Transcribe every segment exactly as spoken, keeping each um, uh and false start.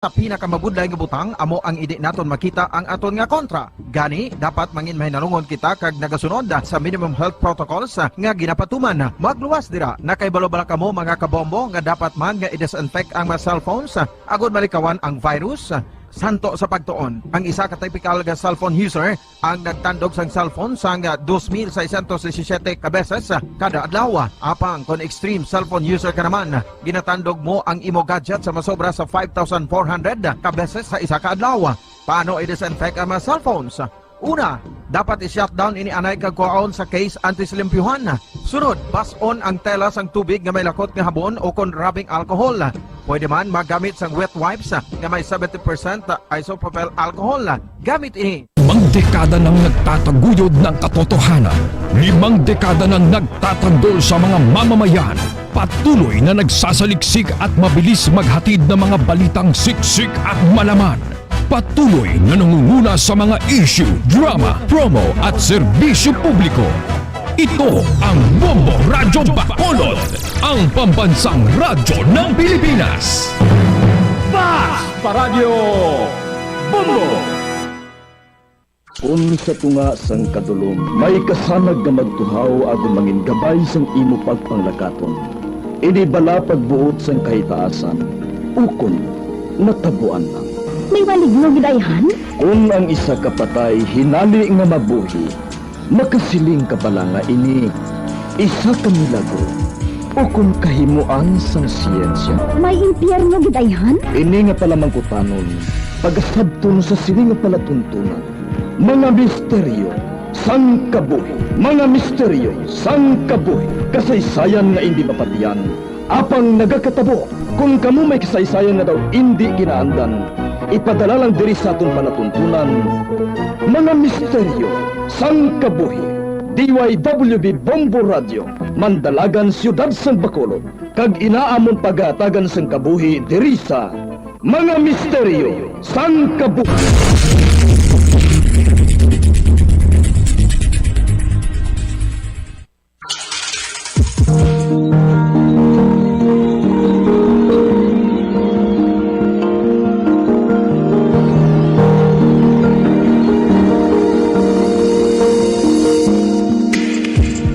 Sa pinakamabudlay nga butang, amo ang indi naton makita ang aton nga kontra. Gani, dapat mangin mahinalungon kita kag nagasunod sa minimum health protocols nga ginapatuman. Magluwas dira, nakahibalo bala kamo, mga kabombo, nga dapat man nga i-disinfect ang mga cellphones agod malikawan ang virus? Santo sa pagtuon, ang isa ka typical nga cellphone user ang nagtandog sang cellphone sang dos mil seiscientos disisiete ka beses kada adlaw. Apang kon extreme cellphone user ka naman, ginatandog mo ang imo gadget sa masobra sa five thousand four hundred ka beses sa isa ka adlaw. Paano i-disinfect ang mga cellphones? Una, dapat i-shutdown ini anay kag kuhaon sa case antes limpyuhan. Sunod, bas-on ang tela sang tubig nga may lakot nga habon o kon rubbing alcohol. Pwede man magamit sang wet wipes nga may seventy percent isopropyl alcohol. Gamit ini. Limang dekada nang nagtataguyod ng katotohanan. Limang dekada nang nagtatanggol sa mga mamamayan. Patuloy na nagsasaliksik at mabilis maghatid ng mga balitang siksik at malaman. Patuloy na nangunguna sa mga issue, drama, promo at serbisyo publiko. Ito ang Bombo Radyo Bacolod, ang pambansang radyo ng Pilipinas. Fast Paradyo Bombo! Kon sa tunga sang kadulom may kasanag nga magtuhaw agod mangin gabay sang imo pagpanglakaton, ini bala pagbuot sang kahitaasan, ukon natabuan lang. May maligno gid ayhan? Kon ang isa ka patay hinali nga mabuhi, makasiling ka bala nga ini isa ka milagro, ukon kahimoan sang siyensya? May impyerno gid ayhan? Ini nga palamangkutanon, pagasabton sa sini nga palatuntunan. Mga misteryo sang kabuhi. Mga misteryo sang kabuhi. Kasaysayan nga indi mapatiyan, apang nagakatabo. Kon kamo may kasaysayan nga daw indi ginaandan, ipadala lang diri sa aton palatuntunan. Mga misteryo sang kabuhi. D Y W B Bombo Radio, Mandalagan, Siyudad sang Bacolod, kag ina amon pagahatagan sang kabuhi diri sa Mga Misteryo sang Kabuhi.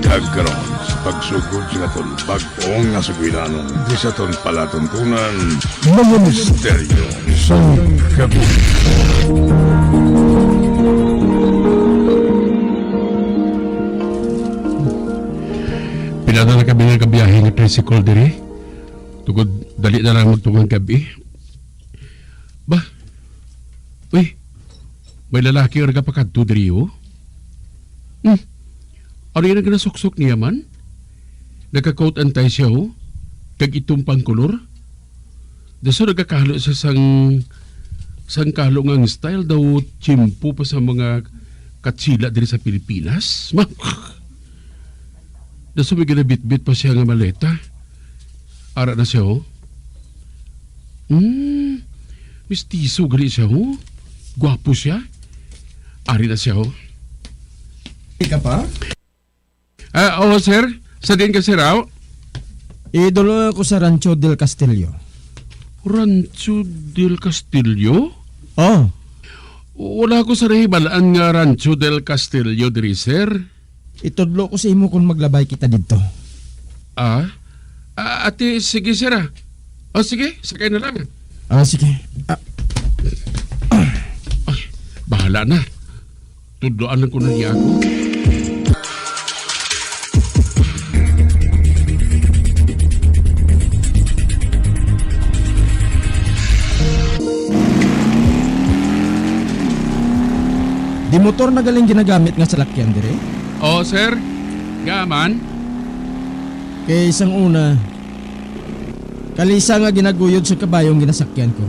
Kag karon, sa pagsugod sa aton bag-o nga sugilanon, di sa aton palatuntunan, Mga Misteryo sang Kabuhi. Pinada na kami nga gabiyahe nga tricycle diri. Tungod dali na lang magtungang gab-i. Bah, uy, may lalaki nga nagapakadto diri, oh. Hmm. Ari na ginasuksok niya man. Nagka-coat and tie siya, oh. Kag itom pang kolor. Daso nagakahalo siya sang, sang kahalo nga ang style daw tiyempo pa sa mga Katsila diri sa Pilipinas. Ma-, Daso may ginabitbit pa siya nga maleta. Ara na siya, oh. Hmm, mistiso gali siya, oh. Gwapo siya. Ari na siya, oh. Ika pa? Ah, oo, sir. Sa diin ka, sir, aw? Idolo ako sa Rancho del Castillo. Rancho del Castillo? Oh. Wala ko sa nahibalaan nga Rancho del Castillo diri, sir. Itudlo ko sa imo kung maglabay kita didto. Ah? Ah, ati, sige, sir, ah. Oh, sige, sakay na lang. Ah, sige. Ah. Ay, bahala na. Tudloan lang ko na niya ako. Di motor na galing ginagamit nga salakyan diri? Oo, sir. Gaman. Kay sang una, kalisa nga ginaguyod sa kabayong ginasakyan ko.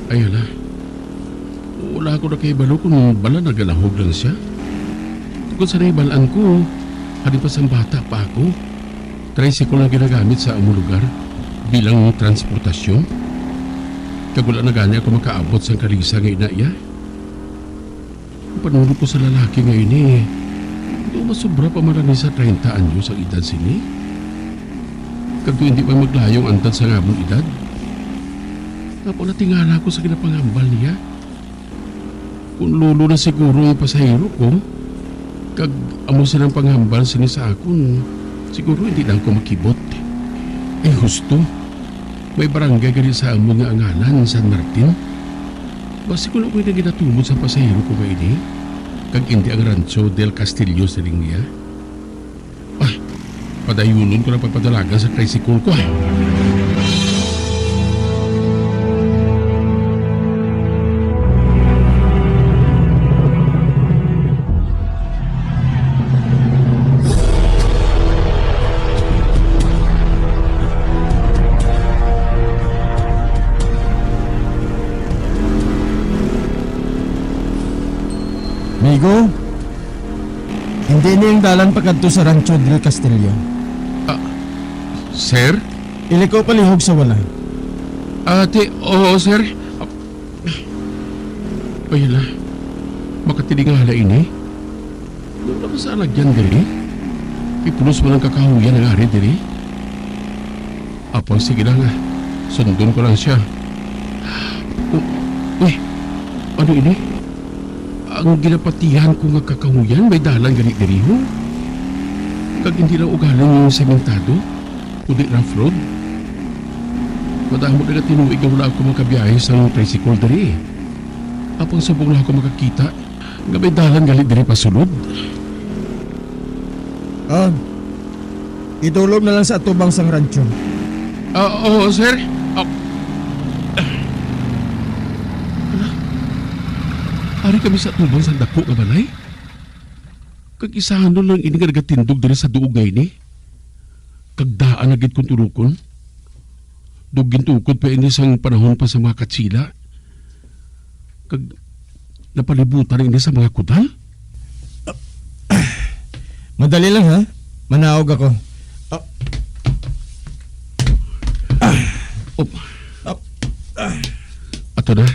Ayun na. Wala ako nakahibalo kung bala nagalahog lang siya. Tungkol sa nahibalaan ko, halin pa sang bata pa ako, tricycle ang ginagamit sa among lugar bilang transportasyon. Kag wala na gani ako makaabot sang kalisa nga ina iya. Ang panulog ko sa lalaki nga ini, daw masobra pa man ni sa treinta anyos ang edad sini. Kag daw hindi man maglayo ang antad sa amon edad. Apo, natingala ko sa ginapanghambal niya. Kung lolo na siguro ang pasahero ko, kag amo silang panghambal sini sa akon, siguro hindi lang ko makibot. Ay, husto. May barangay gani sa amon nga ngalan, San Martin. Basi ko na ko'y naginatumod sa pasahero ko nga ini, kag indi ang Rancho del Castillo siling niya. Ah, padayunon ko na pagpadalagan sa tricycle ko, ah. Migo, hindi ini ang dalan pakadto sa Rancho del Castillo. Ah, sir? Iliko palihog sa wala. Ate, oo, sir. Ay, hala. Makatilingala ini. Wala ba sa alagyan diri? Ipulos mo ng kakahuyan ang ari diri? Apang, sige lang, ah. Sundon ko lang siya. Oh, uy, ano ini? Ang ginapatihan ko nga kakahuyan may dalan gani diri, ho? Kag hindi lang ugaling yung sementado, kundi rough road. Madamo na nga tinuig nga wala ako makabiyahe sa tricycle diri. Apang subong lang ako makakita nga may dalan gali diri pasulod. Ah, idulom na lang sa atubang sang rancho. Ah, oo, sir. Ah. Ala, ari kami sa atubang sang dako nga balay. Kag isahanon lang ini nga nagatindog diri sa duog nga ini. Kag daan na gid kon turokon. Daw gintukod pa ini sang panahon pa sa mga Katsila. Kag napalibutan na ini sa mga kutal. Madali lang, ha? Manaog ako. Ah. Op. Op. Ato na.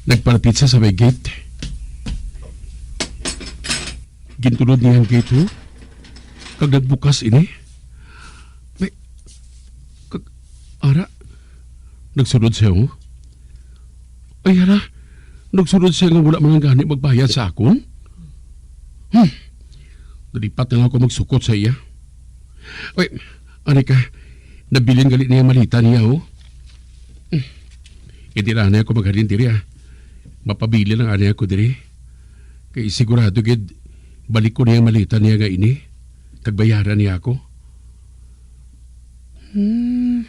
Nagpalapit sa, sa may gate. Gintulod niya ang gate, ho? Kag nagbukas ini. May, kag, ara, nagsulod siya, ho? Ay, ara, nagsulod siya nga wala man gani magbayad sa akon? Hmm. Nalipat na lang ako magsukot sa iya. Ay, ani ka, nabilin gali niya malita niya, ho? Hmm. Hindi na anay ako maghalin diri, ah. Mapabilin lang anay ako diri. Kay sigurado gid, balik ko niya malita niya nga ini, kag bayaran niya ako. Hmm,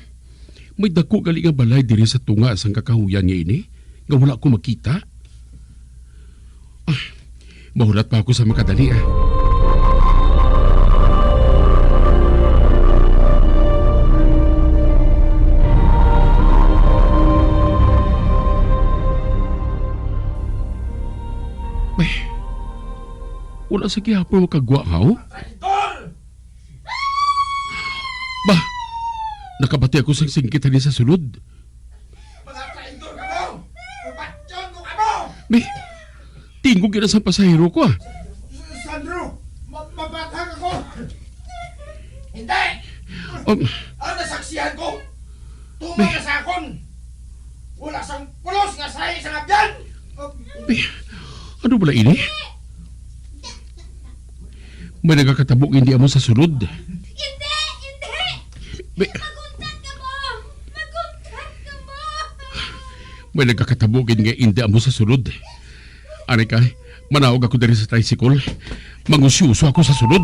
may dako gali nga balay diri sa tunga sang kakahuyan nga ini, nga wala ko makita. Ah, mahulat pa ako sa makadali, ah. May, wala sa gihapon makagwa, haw? Traidor! Ba, nakabati ako sang singkit ani sa sulod. Mga traidor kamo! Patyon ko kamo! May, tingog yun sa pasahero ko, ah. Sandro, ma-, mapatay ako! Hindi! Um, Ang nasaksihan ko, tuman May- na sa akon! Wala sang pulos nga sahi sa abyan! May, ano bala ini? May nagakatabo nga hindi amo sa sulod. Hindi! Hindi! May- Maguntat ka mo! Maguntat ka mo! May nagakatabo gid nga hindi amo sa sulod. Ari ka, manawag ako diri sa tricycle. Mangusyoso ako sa sulod.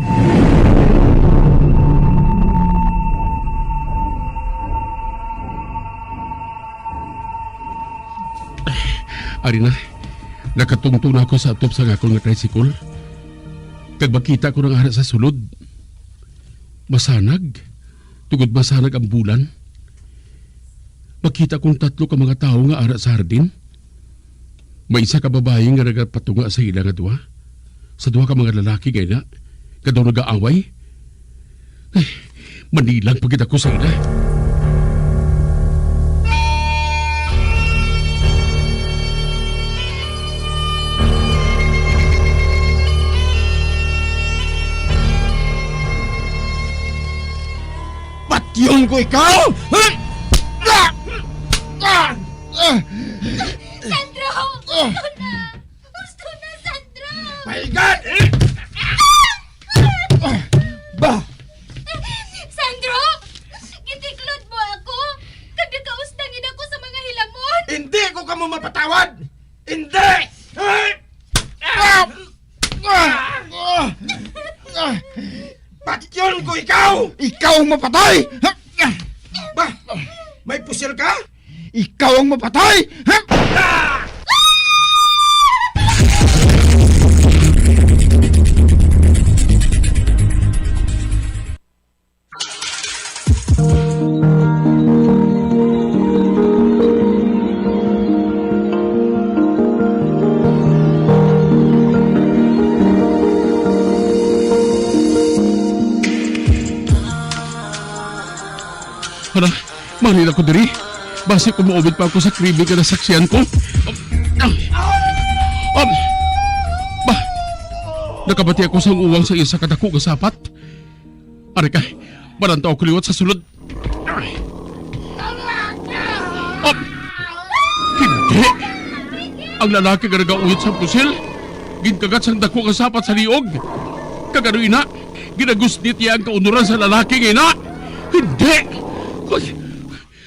Ari na, nakatungtong na ako sa atop sa akon nga tricycle. Kag makita ko nang ara sa sulod. Masanag. Tungod masanag ang bulan. Makita kong tatlo ka mga tawo nga ara sa hardin. May isa ka babayi nga nagapatunga sa ila nga duha. Sa duha ka mga lalaki nga ina, nga daw nag-aaway. Ay, manilang pa gid ako sa ila. Patyon ko ikaw! Ah! Sandro! Ah! Husto na! Husto na, Sandro! My God! Ba! Sandro! Gitiklod mo ako! Kag nakausdang gid ako sa mga hilamon! Hindi ko kamo mapatawad! Hindi! Ah! Ah! Ah! Ah! Patyon ko ikaw! Ikaw ang mapatay! Ba? May pusil ka? Ikaw ang mapatay! Ah! Hala, mangin ako diri. Basi kung maubit pa ako sa krimen nga nasaksihan ko. Um, um, ba, nakabati ako sang uwang sa isa ka dako nga sapat. Ari ka, malantaw ako liwat sa sulod. Um, hindi! Ang lalaki nga nagauyot sa pusil, ginkagat sang dako nga sapat sa liog. Kag ano ina, ginagusnit niya ang kaunoran sa lalaki nga ina. Hindi!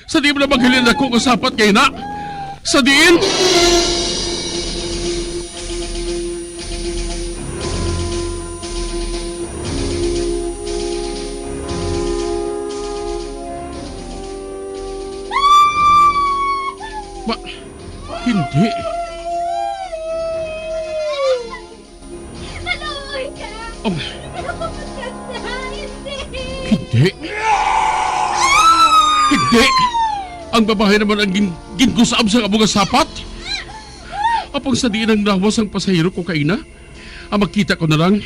Sa diin man ang maghalin ako nga sapat kay na? Sa diin? Ma-, hindi. Maluoy ka! Am- Hindi! Hindi! Ang babayi naman ang gin-, gingusab sang amo nga sapat. Apang sa diin ang lawas sang pasahero ko kaina, ang makita ko na lang,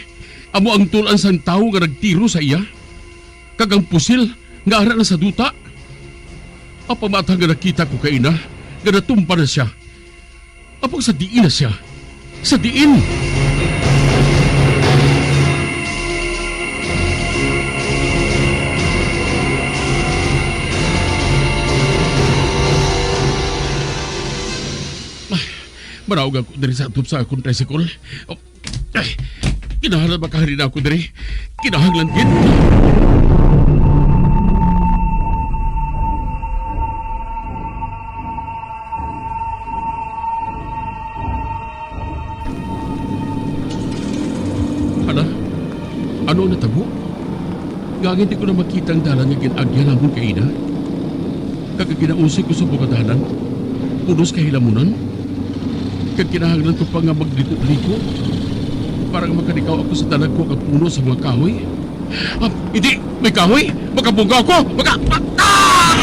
amo ang tul-an sang tawo nga nagtiro sa iya, kag ang pusil nga ara na sa duta. Apang matang nga nakita ko kaina nga natumba na sia. Apang sa diin na sia? Sa diin? Ay, maraog ako diri sa atop sa akong tricycle. Oh, ay, kinahanglan makahari na ako diri. Kinahanglan gid. Hala, ano ang natabo? Nga hindi ko na makita ang dalan nga gin-agyan namon kaina? Kag ang ginausik ko sa bungadanan, puno sa kahilamunan? Kag kinahanglan ko pa nga magliko-liko para nga makalikaw ako sa dalagku nga puno sa mga kahoy? Ah, hindi! May kahoy! Makabunggo ako! Maka-, ah!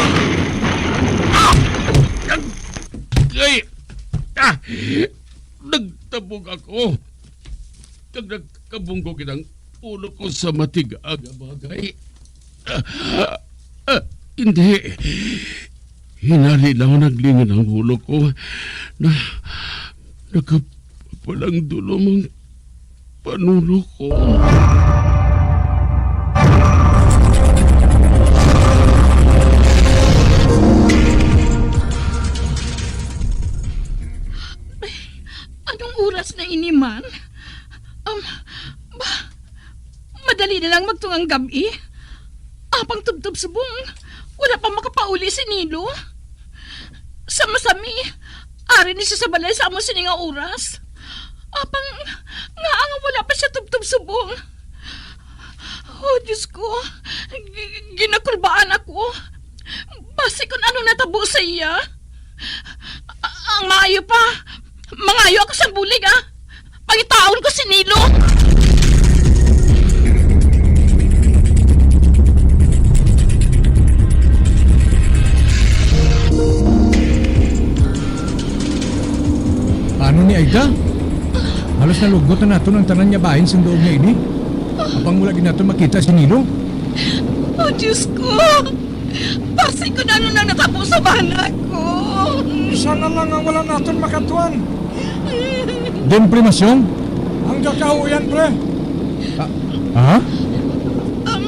Ah! Ay! Ah! Nagtabog ako. Kag nagkabunggo gid ang ulo ko sa matig-a nga bagay. Ah, ah, hindi. Hinali lang naglingon ang ulo ko. Na, nagkapalang dulom ang panulo ko. Anong oras na ini man? Um, ba, madali na lang magtungang gab-i. Apang tubtob subong, wala pa makapauli si Nilo. Sa masami, ari ni siya sa balay sa amo sini nga oras. Apang nga ang wala pa siya tubtob subong. Oh, Diyos ko, gi-, ginakulbaan ako. Basi kung ano natabo sa iya. A-, ang maayo pa, mangayo ako sa bulig, ah. Pangitaon ko si Nilo. Ano ni Aida? Halos nalugot na naton ang tanan nga bahin sang duog nga ini. Apang wala gid naton makita si Nilo. Oh, Diyos ko! Basi kung ano na natabo sa bana ko. Siya na lang ang wala naton makatuan. Don Primasyong? Ang gakahuyan, pre. Ah, ha? Ang,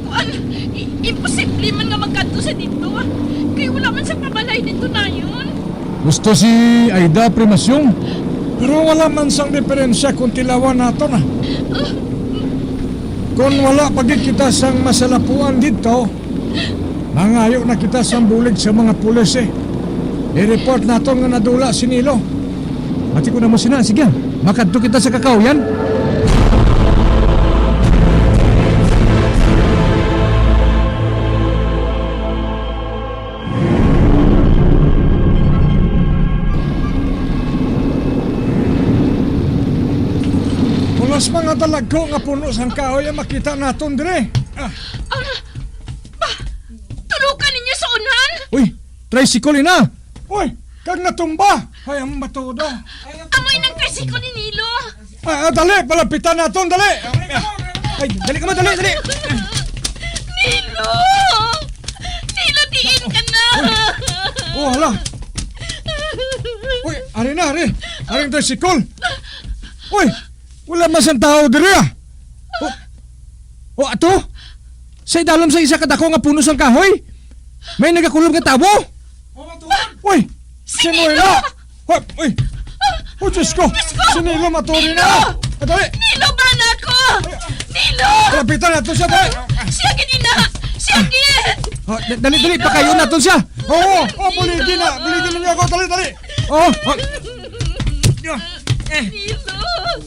kuan, i-, imposible man nga magkadto sa dito, ah. Kay wala man sa pabalay dito na yun. Gusto si Aida Primasyong, pero wala man sang diferensya kung tilawan naton na. Kung wala pa gid kita sang masalapuan didto, mangayo na kita sang bulig sa mga pulis, eh. I-report naton nga nadula si Nilo. Pati ko na mo sina, sige, makadto kita sa kakahuyan. Pulos mga dalagko nga puno sang kahoy ang makita naton diri. Ah. Ah, ba, tulukan ninyo sa unan? Uy, tricycle ina. Uy, kag natumba. Ay, ang matudo. Amoy nang tricycle ni Nilo. Ah, ah, dali, palapitan naton, dali. Ay, dali ka mo, dali, dali. Nilo! Nilo, diin ka na? Oh, hala. Uy, ari na, ari. Ari ang tricycle. Uy, wala man sang tao diri, ah. Oh, oh, ato? Sa idalom sa isa ka dako nga puno sang kahoy, may nagakulob nga tawo. Uy, si Nilo! Hoy, uy! Oh, Diyos ko! Si Nilo, maturi na! Ah, dali! Nilo, bana ko! Nilo! Lapitan naton siya, dali! Siya gid, ina! Siya gid! Oh, da-, dali, dali, pakayon naton siya! Oo, oh, buligi na! Buligi na niya ako! Dali, dali! Oh, oh. Eh. Nilo!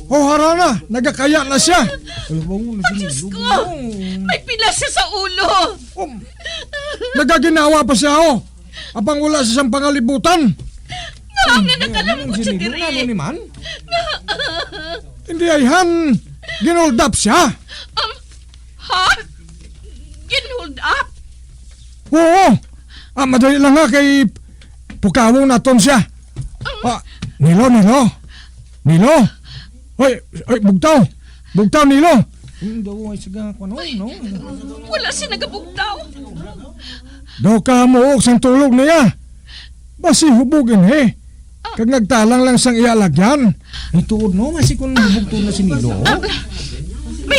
Oh, hara na! Nagakaya na siya! Ay, bangon na si Diyos Nilo, ko! Bangon. May pilas siya sa ulo! Oh, nagaginawa pa siya, oh! Apang wala sa siyang pangalibutan. Nga nga nakalangkot siya diri. Ano ni man? Hindi ay han, gin-hold up siya. Um, ha? Gin-hold up? Oo. Ah, madali lang nga kay pukawon naton siya. Ah, Nilo, Nilo. Nilo. Hoy, hoy, bugtaw. Bugtaw, Nilo. Ang daw ay siga, kuno, no? Wala siya nagabugtaw. Daw ka mo sang tulog niya. Basi hubog ini. Kag nagtalang lang sang iya lagyan. Ay, tuod, no? Basi kung hubog to na si Nilo. Ah, may,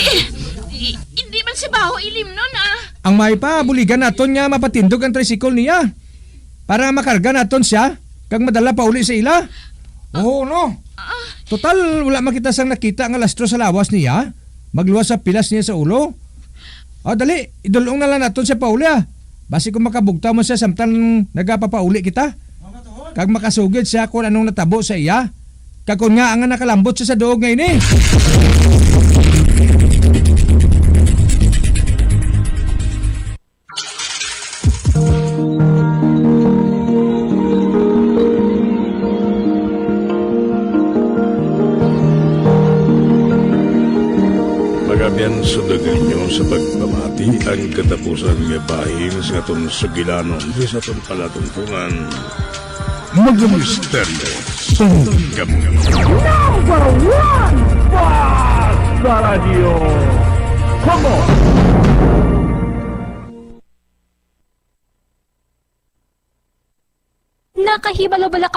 i-, hindi man si Baho ilim nun, ah. Ang may pa, buligan naton nga mapatindog ang tricycle niya. Para makarga naton siya, kag madala pa uli sa ila. Oo, no? Ah. Total, wala man kita sang nakita nga lastro sa lawas niya. Magluwas sa pilas niya sa ulo. Ah, dali, idulong na lang naton siya pauli, ah. Basi kung makabugtaw man siya samtang nagapapauli kita. Kag makasugid siya kung anong natabo sa iya. Kag kung nga ang nakalambot siya sa duog nga ini. Mga abyan, sundan ninyo sa pagpamati ang katapusan nga bahin sa aton sugilanon sa aton palatungtongan. Mga misteryo sa Kamot. Number one, Basta Radyo. Come on! Nakahibalo bala ka